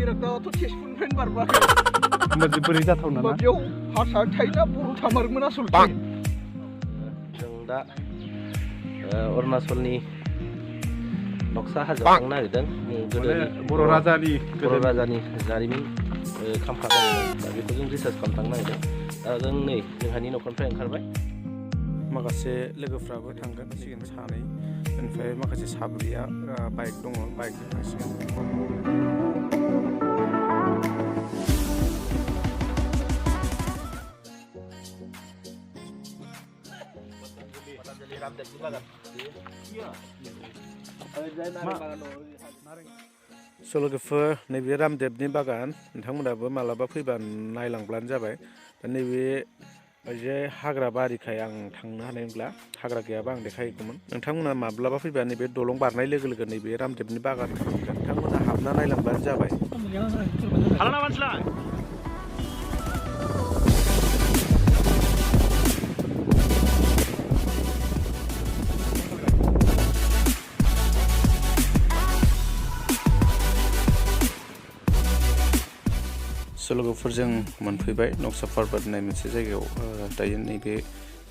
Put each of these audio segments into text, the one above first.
इराकदाथ' तेजपुरनिफ्रायनो बारबोआखै होमबा बोरै जाथावना ना बेयाव हारसा थायोना बर' थामारमोन आसलथे जों दा अरुणाचलनि नक्सा हाजोआव थांनो नागिरदों गोदोनि बर' राजानि जारिमिन खाम्फा दङ दा बेखौ जों रिसार्च खालामनो थांनो नागिरदों दा जों नै जोंहानि न'खरनिफ्राय ओंखारबाय माखासे लोगोफ्राबो थांगोन सिगोन सानै ओमफ्राय माखासे साब्रैया बाइक दङ बाइकजों थांसिगोन लोगोफोर नैबे रामदेबनि बागान नोंथांमोनाबो मालाबा फैबा नायलांब्लानो जाबाय दा नैबे जे हाग्रा बारिखाय आं थांनो हानायब्ला हाग्रा गैयाबा आं देखायगौमोन नोंथांमोना माब्लाबा फैबा नैबे दलं बारनाय लोगो लोगो नैबे रामदेबनि बागानखौ नोंथांमोना हाबना नायलांब्लानो जाबाय लोगोफोरजों मोनफैबाय नक्सा पार्बत होननाय मोनसे जायगायाव दायो नैबे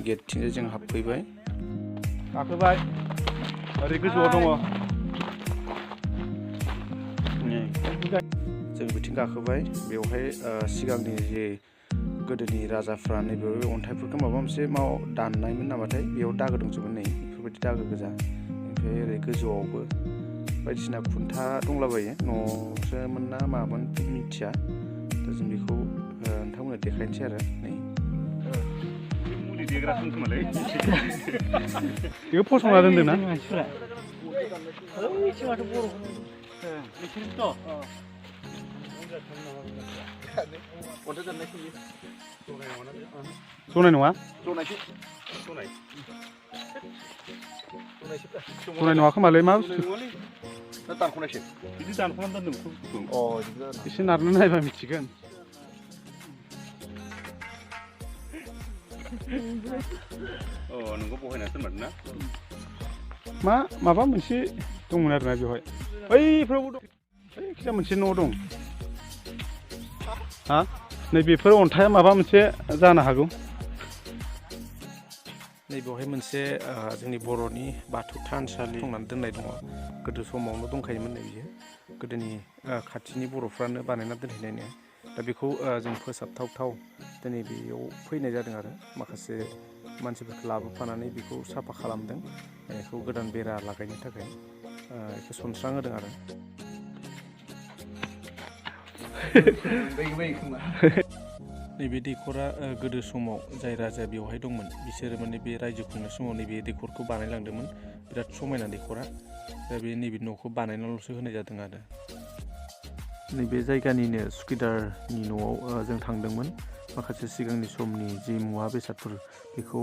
गेटथिंजाय जों हाबफैबाय गाखोबाय ओरै गोजौआव दङ जों बिथिं गाखोबाय बेवहाय सिगांनि जे गोदोनि राजाफ्रा नैबे अन्थाइफोरखौ माबा मोनसे दाननायमोन नामाथाय बेयाव दागो दंजोबो नै बेफोरबायदि दागो गोजा ओमफ्राय ओरै गोजौआवबो बायदिसिना खुन्था दंलाबायो न'सोमोन ना मामोन मिथिया दा जों बेखौ नोंथांमोननो देखायनोसै आरो नै मुलि देग्रा खोमालै बेखौ फसंना दोनदोंना मानसिफ्रा जनाय नङा जनाय नङा खोमालै मा बुस्थु दानख'नायसो बिदि दानख'नानै दोनदों एसे नारनो नायबा मिथिगोन नोंखौ बहायनासो दोनमारदों ना माबा मोनसे दंमोन आरोना बेवहाय बैफ्रावबो दं जायखिजाया मोनसे न' दं हा नै बेफोर अन्थाइया माबा मोनसे जानो हागौ नैबेवहाय मोनसे जोंनि बर'नि बाथौ थानसालि संनानै दोननाय दङ गोदो समावनो दंखायोमोन नै बियो गोदोनि खाथिनि बर'फ्रानो बानायना दोनहैनायनो दा बेखौ जों फोसाबथावथाव दिनै बेयाव फैनाय जादों आरो माखासे मानसिफोरखौ लाबोफानानै बेखौ साफा खालामदों बेखौ गोदान बेरा लागायनो थाखाय बेखौ सनस्रां होदों आरो नैबे दैखरा गोदो समाव जाय राजा बेवहाय दंमोन बिसोरो माने बे रायजो खुंनाय समाव नैबे दैखरखौ बानायलांदोंमोन बिराद समायना दैखरा दा बे नैबे न'खौ बानायनानैल'सो होनाय जादों आरो नैबे जायगानिनो सुकिदारनि न'आव जों थांदोंमोन माखासे सिगांनि समनि जि मुवा बेसादफोर बेखौ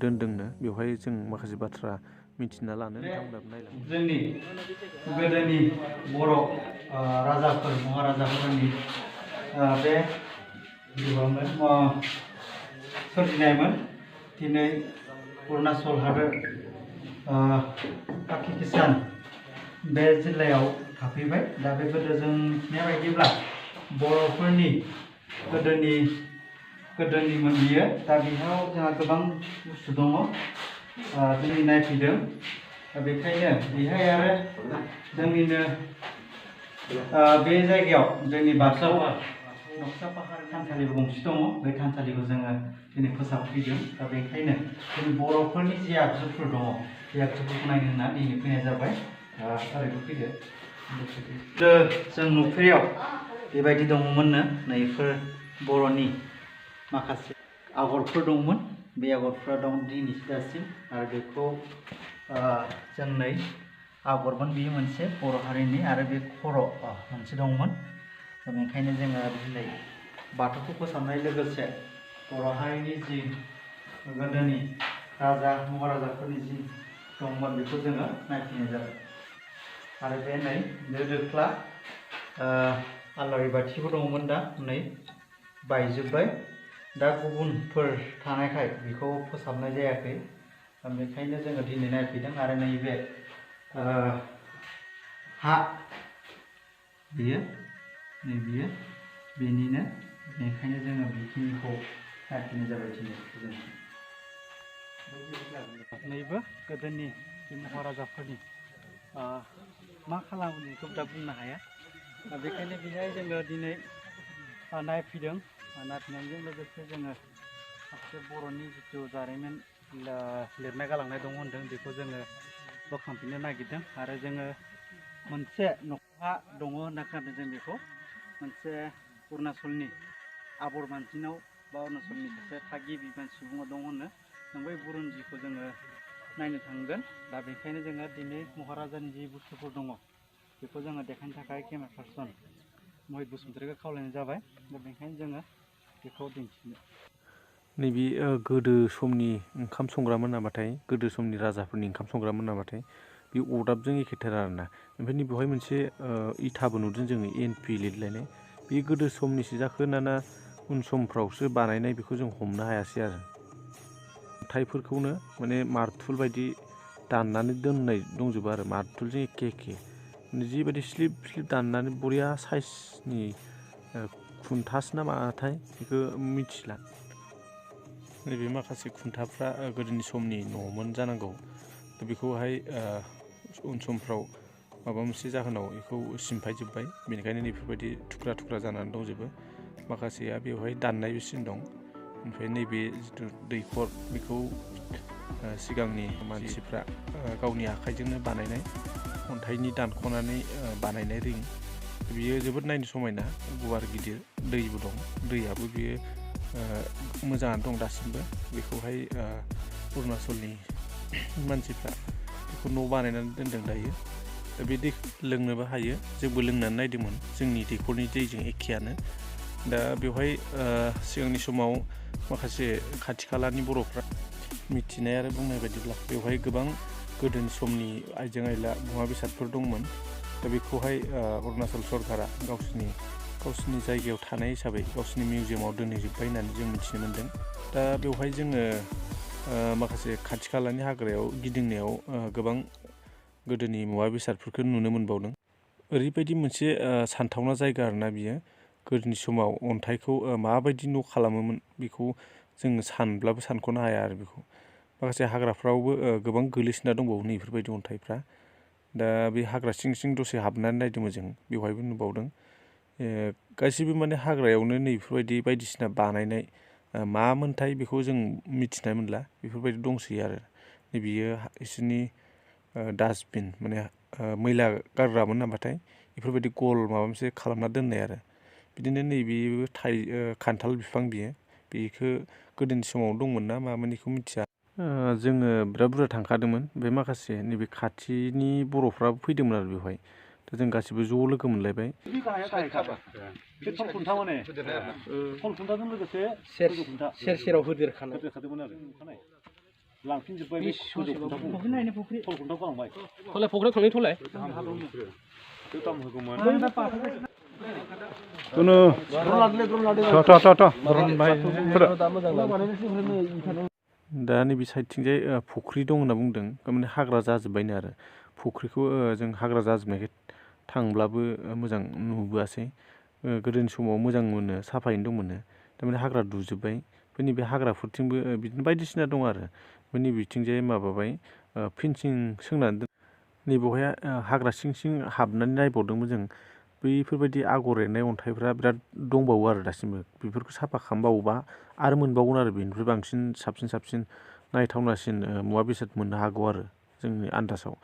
दोनदोंनो बेवहाय जों माखासे बाथ्रा मिथिना लानो नोंथांमोनाबो नायलां जोंनि गोदोनि बर' राजाफोर महाराजाफोरनि बे सोरजिनायमोन दिनै अरुणाचल हादोर पाकिस्तान बे जिल्लायाव थाफैबाय दा बे गोदो जों मिथिनाय बायदिब्ला बर'फोरनि गोदोनिमोन बियो दा बेयाव जोंहा गोबां बुस्थु दङ जोंनि नायफैदों दा बेखायनो बेहाय आरो जोंनिनो बे जायगायाव जोंनि बाक्सा नक्सा पाहार थानसालिबो गंसे दङ बे थानसालिखौ जोङो दिनै फोसाबफैदों दा बेखायनो जोंनि बर'फोरनि जि आगजुफोर दङ बे आगजुफोरखौ नायनो होनना दिनै फैनाय जाबाय ओरैबो फैदो जों नुफेरियाव बेबायदि दङमोननो नैफोर बर'नि माखासे आगरफोर दंमोन बे आगरफोरा दं दिनैसिम दासिम आरो बेखौ जों नै आगरमोन बेयो मोनसे बर' हारिनि आरो बे खर' मोनसे दंमोन दा बेनिखायनो जोङो दिनै बाथौखौ फोसाबनाय लोगोसे बर' हारिनि जि गोदोनि राजा महाराजाफोरनि जि दंमोन बेखौ जोङो नायफैनाय जाबाय आरो बे नै दो दोख्ला आलारि बाथिबो दंमोन दा नै बायजोब्बाय दा गुबुनफोर थानायखाय बेखौ फोसाबनाय जायाखै बेखायनो जोङो दिनै नायफैदों आरो नैबे हा बियो नै बियो बेनिनो बेनिखायनो जोङो बेखिनिखौ नायफैनाय जाबाय दिनै नैबो गोदोनि महाराजाफोरनि मा खालामो बेखौ दा बुंनो हाया बेखायनो बेहाय जोङो दिनै नायफैदों नायफैनायजों लोगोसे जोङो माखासे बर'नि जिथु जारिमिन लिरना गालांनाय दं होनदों बेखौ जोङो बोखांफिननो नागिरदों आरो जोङो मोनसे न'खा दङ होनना खोनादों जों बेखौ मोनसे अरुणाचलनि आबर मानसिनाव बा अरुणाचलनि सासे थागिबि मानसि सुबुङा दं होनो जों बै बुरन्जिखौ जोङो नायनो थांगोन दा बेखायनो जोङो दिनै महाराजानि जि बुस्थुफोर दङ बेखौ जोङो देखायनो थाखाय केमेरा पार्सन महित बसुमतारीखौ खावलायनाय जाबाय दा बेखायनो जोङो बेखौ दिन्थिनो नैबे गोदो समनि ओंखाम संग्रामोन नामाथाय गोदो समनि राजाफोरनि ओंखाम संग्रामोन नामाथाय बे अरदाबजों एखेथार आरोना ओमफ्राय बेवहाय मोनसे इथाबो नुदों जोङो NP लिरलायनाय बे गोदो समनिसो जाखो ना उन समफ्रावसो बानायनाय बेखौ जों हमनो हायासै आरो अन्थाइफोरखौनो माने मार्तुल बायदि दाननानै दोननाय दंजोबो आरो मार्तुलजों एखे एखे जिबायदि स्लिप स्लिप दाननानै बरिया साइजनि खुन्थास ना माथाय बेखौ मिथिला नैबे माखासे खुन्थाफ्रा गोदोनि समनि न'मोन जानांगौ दा बेखौहाय उन समफ्राव माबा मोनसे जाहोनाव बेखौ सिमफायजोब्बाय बेनिखायनो बेफोरबायदि थुख्रा थुख्रा जानानै दंजोबो माखासेया बेवहाय दाननायबो सिन दं ओमफ्राय नैबे जिथु दैखर बेखौ सिगांनि मानसिफ्रा गावनि आखाइजोंनो बानायनाय अन्थाइनि दानख'नानै बानायनाय रिं बियो जोबोद नायनो समायना गुवार गिदिर दैबो दं दैयाबो बियो मोजाङानो दं दासिमबो बेखौहाय अरुणाचलनि मानसिफ्रा बेखौ न' बानायनानै दोनदों दायो दा बे दै लोंनोबो हायो जोंबो लोंनानै नायदोंमोन जोंनि दैखरनि दैजों एखेयानो दा बेवहाय सिगांनि समाव माखासे खाथि खालानि बर'फ्रा मिथिनाय आरो बुंनाय बायदिब्ला बेवहाय गोबां गोदोनि समनि आइजें आइला मुवा बेसादफोर दंमोन दा बेखौहाय अरुणाचल सरकारा गावसिनि जायगायाव थानाय हिसाबै गावसिनि मिउजियामाव दोनहैजोब्बाय होननानै जों मिथिनो मोन्दों दा बेवहाय जोङो माखासे खाथि खालानि हाग्रायाव गिदिंनायाव गोबां गोदोनि मुवा बेसादफोरखौ नुनो मोनबावदों ओरैबायदि मोनसे सानथावना जायगा आरोना बियो गोदोनि समाव अन्थाइखौ माबायदि न' खालामोमोन बेखौ जों सानब्लाबो सानख'नो हाया आरो बेखौ माखासे हाग्राफ्रावबो गोबां गोलैसोना दंबावो नैफोरबायदि अन्थाइफ्रा दा बे हाग्रा सिं सिं दसे हाबनानै नायदोंमोन जों बेवहायबो नुबावदों गासिबो माने हाग्रायावनो नैफोरबायदि बायदिसिना बानायनाय मामोनथाय बेखौ जों मिथिनाय मोनला बेफोरबायदि दंसै आरो नैबेयो बिसोरनि डास्टबिन माने मैला गारग्रामोन नामाथाय बेफोरबायदि गल माबा मोनसे खालामना दोननाय आरो बिदिनो नैबेबो खान्थाल बिफां बियो बेखौ गोदोनि समाव दंमोन ना मामोन बेखौ मिथिया जोङो बिराद बुरजा थांखादोंमोन बे माखासे नैबे खाथिनि बर'फ्राबो फैदोंमोन आरो बेवहाय दा जों गासिबो ज' लोगो मोनलायबाय सेर सेराव होदेरखानाय लांफिनजोब्बाय बे फख्रियाव थांनाय थलाय दा नैबे साइडथिंजाय फुख्रि दं होनना बुंदों माने हाग्रा जाजोब्बायनो आरो फुख्रिखौ जों हाग्रा जाजोबनायखाय थांब्लाबो मोजां नुबोआसै गोदोनि समाव मोजां मोनो साफायैनो दंमोन थारमाने हाग्रा दुजोब्बाय ओमफ्राय नैबे हाग्राफोरथिंबो बिदिनो बायदिसिना दं आरो ओमफ्राय नैबेथिंजाय माबाबाय फेन्सिं सोंनानै दोन नैबेवहाय हाग्रा सिं सिं हाबनानै नायबावदोंमोन जों बैफोरबायदि आगर एरनाय अन्थाइफ्रा बिराद दंबावो आरो दासिमबो बेफोरखौ साफा खालामबावोबा आरो मोनबावगोन आरो बेनिफ्राय बांसिन साबसिन नायथावनासिन मुवा बेसाद मोननो हागौ आरो जोंनि आन्दाजाव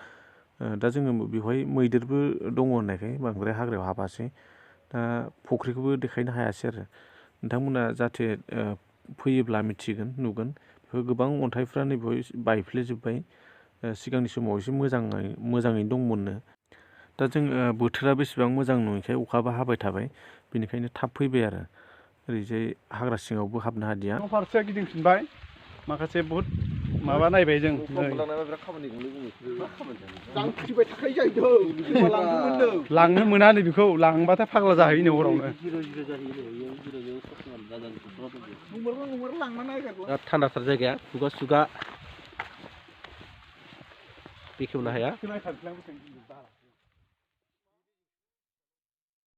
दा जोङो बेवहाय मैदेरबो दङ होननायखाय बांद्राय हाग्रायाव हाबासै दा फुख्रिखौबो देखायनो हायासै आरो नोंथांमोना जाहाथे फैयोब्ला मिथिगोन नुगोन बेफोर गोबां अन्थाइफ्रा नैबेवहाय बायफ्लेजोब्बाय सिगांनि समाव एसे मोजाङैनो दंमोननो दा जों बोथोरा बेसेबां मोजां नङिखाय अखाबो हाबाय थाबाय बेनिखायनो थाब फैबाय आरो ओरैजाय हाग्रा सिङावबो हाबनो हादिया फारसेया गिदिंफिनबाय माखासे बहुद माबा नायबाय जों लांनो मोना नै बेखौ लांबाथाय फाग्ला जाहैनो हरावनो थान्दाथार जायगाया खुगा सुगा बेखेवनो हाया